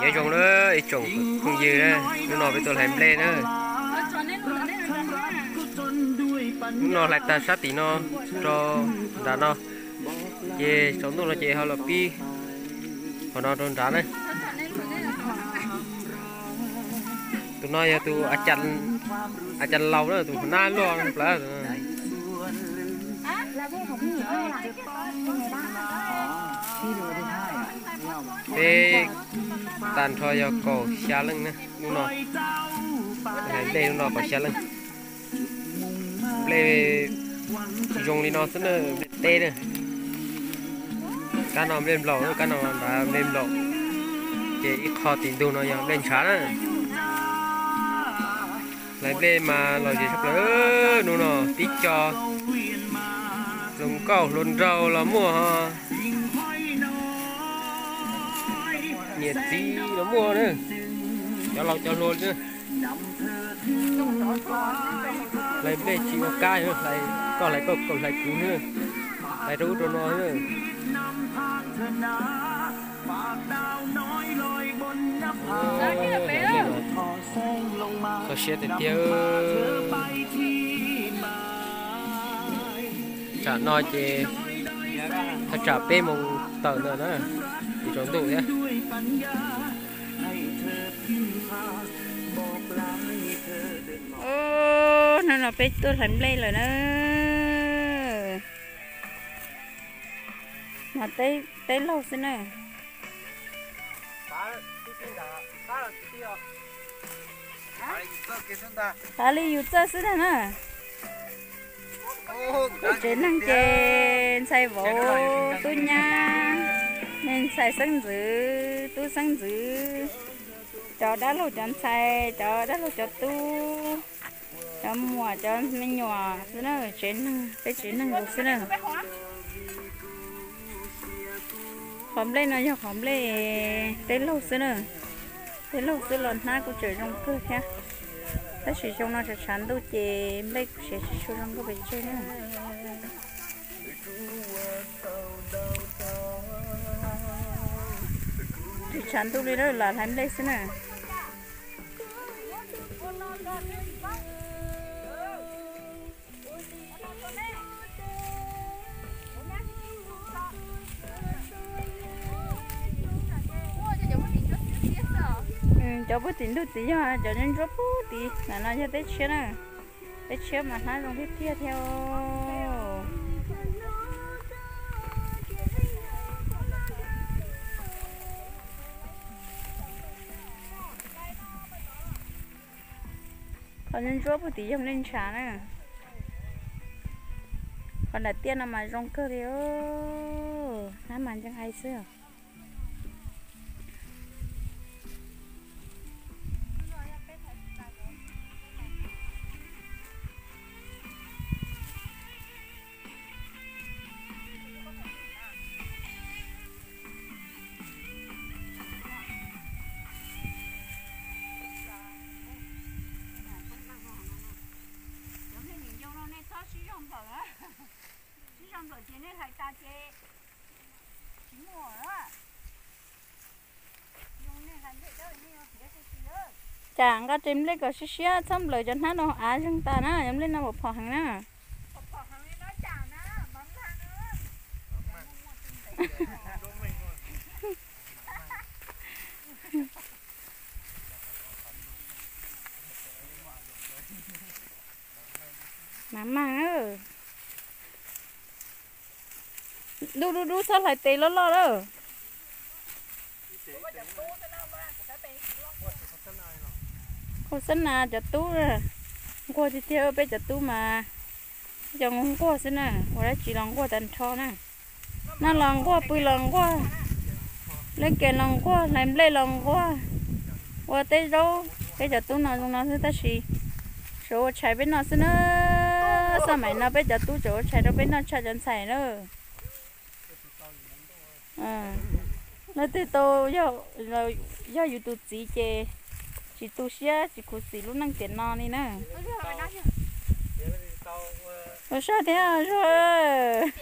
Nyob zoo na ib tsoom phooj ywg na, hnub no peb tuaj hlais nplej na. Hnub no hlais tag sab tim no rau nram no, ces tsaus ntuj no ces ho los pib qhov no rau nrad na. Tus no yog tus a cas laus na, tus nab loj plawv. Peb tag nrho yog kaum xya leej na hnub no, hlais nplej hnub no kaum xya leej. Nplej zoo li no xwb na, nplej teb na. Kab no nplej nplaum, kab no nrad nplej nplaum, ces ib qho tim ntug no yog nplej ntshav na. Hlais nplej mas lom zem tshaj plaws hnub no, tib co hluas nkauj hluas nraug los muaj ho niam txiv los muaj na, cov laus cov hluas li na. Hlais nplej tsis ua kab, koj hlais koj, kuv hlais kuv na, hlais rau ub rau no na. Kho siab tiag tiag. Tsam no ces thaj tsam peb moos tawm ntawm na, tsaus ntuj thiab. Hnub no peb tuaj hlais nplej lawm na. Mas teb laug xwb na. Tav li yus txawj xwb ntag na. Tsev neeg ces ntxhais vauv tub nyab, ntxhais xeeb ntxwv tub xeeb ntxwv, cov dab laug cov ntxhais, cov dab laug cov tub, cov muam cov me nyuam xwb na, tsev neeg, peb tsev neeg zus xwb na. Qhov nplej no yog qhov nplej teb laug xwb na. Teb laug xwb los hnab kuj tseem zoo kawg thiab. Tab sis xyoo no tshav tshav ntuj ces nplej kuj siav tsis tshua zoo nkauj pes tsawg na. Tsis tshav ntuj li na, lam hlais nplej xwb na. Cov puag tim ntug tid yog cov ntsuab ntsuab puag tid, ntawm no yog teb tshiab na. Teb tshiab mas hnab zoo tiag tiag thiab. Qhov ntsuab puag tim yog nplej ntshav na. Qhov nram tiaj no mas zoo kawg li, hnab mas ntseeg ai xwb. Cov phooj ywg no nej txhob sib zog nplawm, sib zog nplawm ces nej hlais tas ces tsis muaj. Tsam nqa tes nplej kom siab siab, txhob nplawm cov hnab no av zeeg tas na, cov nplej no phom phom heev na. Mas mas, dub dub dub txhob hlais tes loj loj lawm. Khau xab nas cov tub, nquag tiag tiag, peb cov tub mas cov nquag nquag xwb na, ua dab tsi los nquag tag nrho na. Noj los nquag, pw los nquag, ua ke los nquag, hlais nplej los nquag, ua teb zaub. Peb cov tub no zoo no xwb tab sis tsuas ua tshais peb noj xwb na. Xab maim no peb cov tub tsuas ua tshais rau peb noj tshaj cov ntxhais na. Leej twg tau yog yus tus txiv ces tsis tu siab tsis khuv xim lub neej tiam no li na. Ua sab thiab zuag.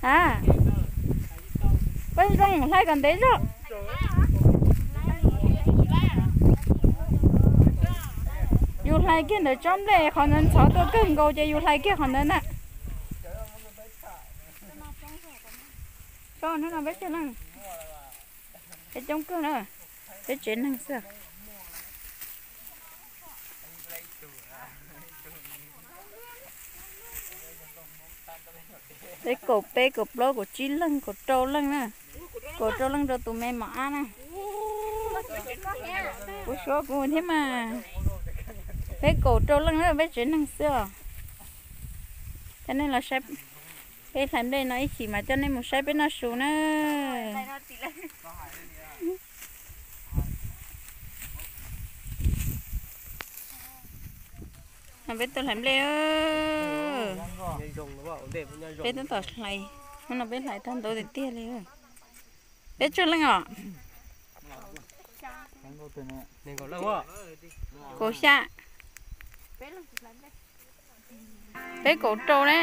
A, Zoo hlais kom ntev zog. Yus hlais kiag ntawm tsob nplej qhov ntawd ntxhov tuaj kawg nkaus ces yus hlais kiag qhov ntawd ntag. Hnub no peb tsawg leej? Peb coob kawg na, peb tsev neeg xwb. Peb kaum peb, kaum plaub, kaum tsib leeg, kaum rau leej na. Kaum rau leej rau tus me mos ab na. Kuv suav kuv thiab mas. Peb kaum rau leej na, peb tsev neeg xwb os. Coj nej los saib, peb hlais nplej no ib chim mas coj nej mus saib peb noj su na. No peb tuaj hlais nplej. Peb tab tom hlais, hnub no peb hlais tag ntau tiag tiag li. Peb tsawg leej os? Kaum xya. Peb kaum rau ne.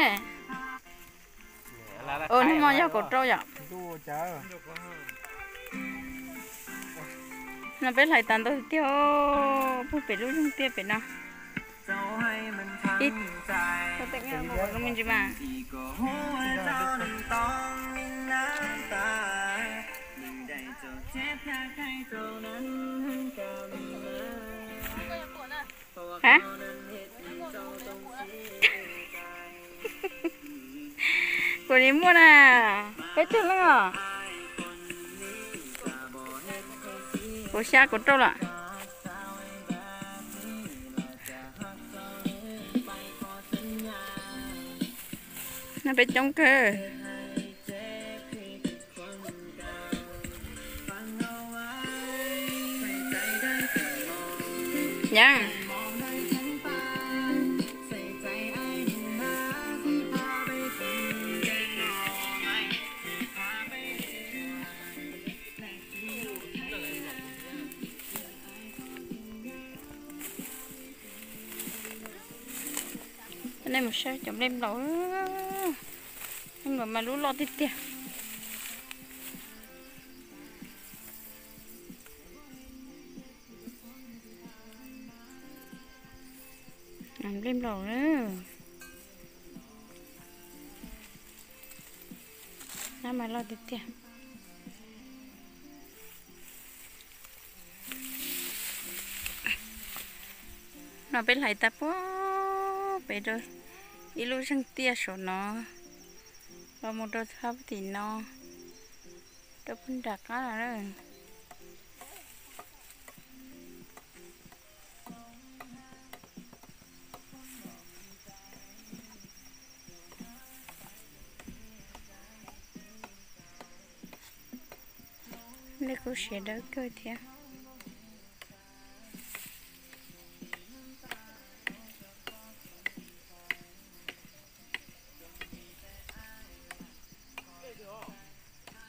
Hnub no yog kaum rau yom. No peb hlais tas ntau tiag, puag pem lub zeeg tiaj pem no. Kuv li muaj na, peb tug leej os. Kaum xya kaum rau lawm. No peb coob kawg. Yam. Nej mus saib cov nplej nplaum, nplej nplaum mas lub loj tiag tiag. Nplej nplaum na. Nab mas loj tiag tiag. No peb hlais tas puag pem rau ib lub zeeg tiaj saum no, los mus rau thab tim no, rau puag nram qab lawm. Nplej kuj siav dawb kawg thiab.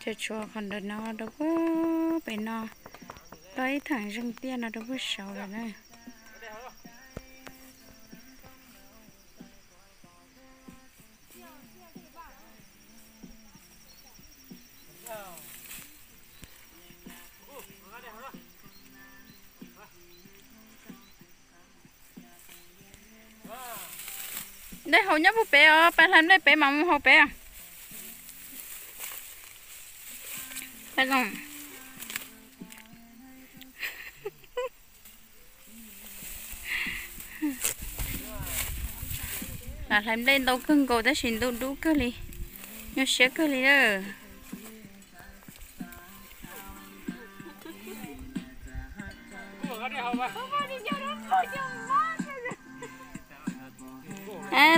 Ces tshuav qhov ntawm no rau puag pem no, tau ib thaam zeeg tiaj no rau puag saud lawm na. Dej haus nyob puag pem os, pab hlais nplej pem mas mus haus pem. Lam hlais nplej ntau kawg nkaus tab sis ntuj dub kawg li, nyuaj siab kawg li lawm.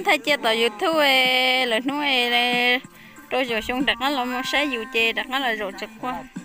Thaij cia tom YouTube, lwm hnub rau zaum xyoo rov qab los mus saib yus ces rov qab los zaum tsis quaj.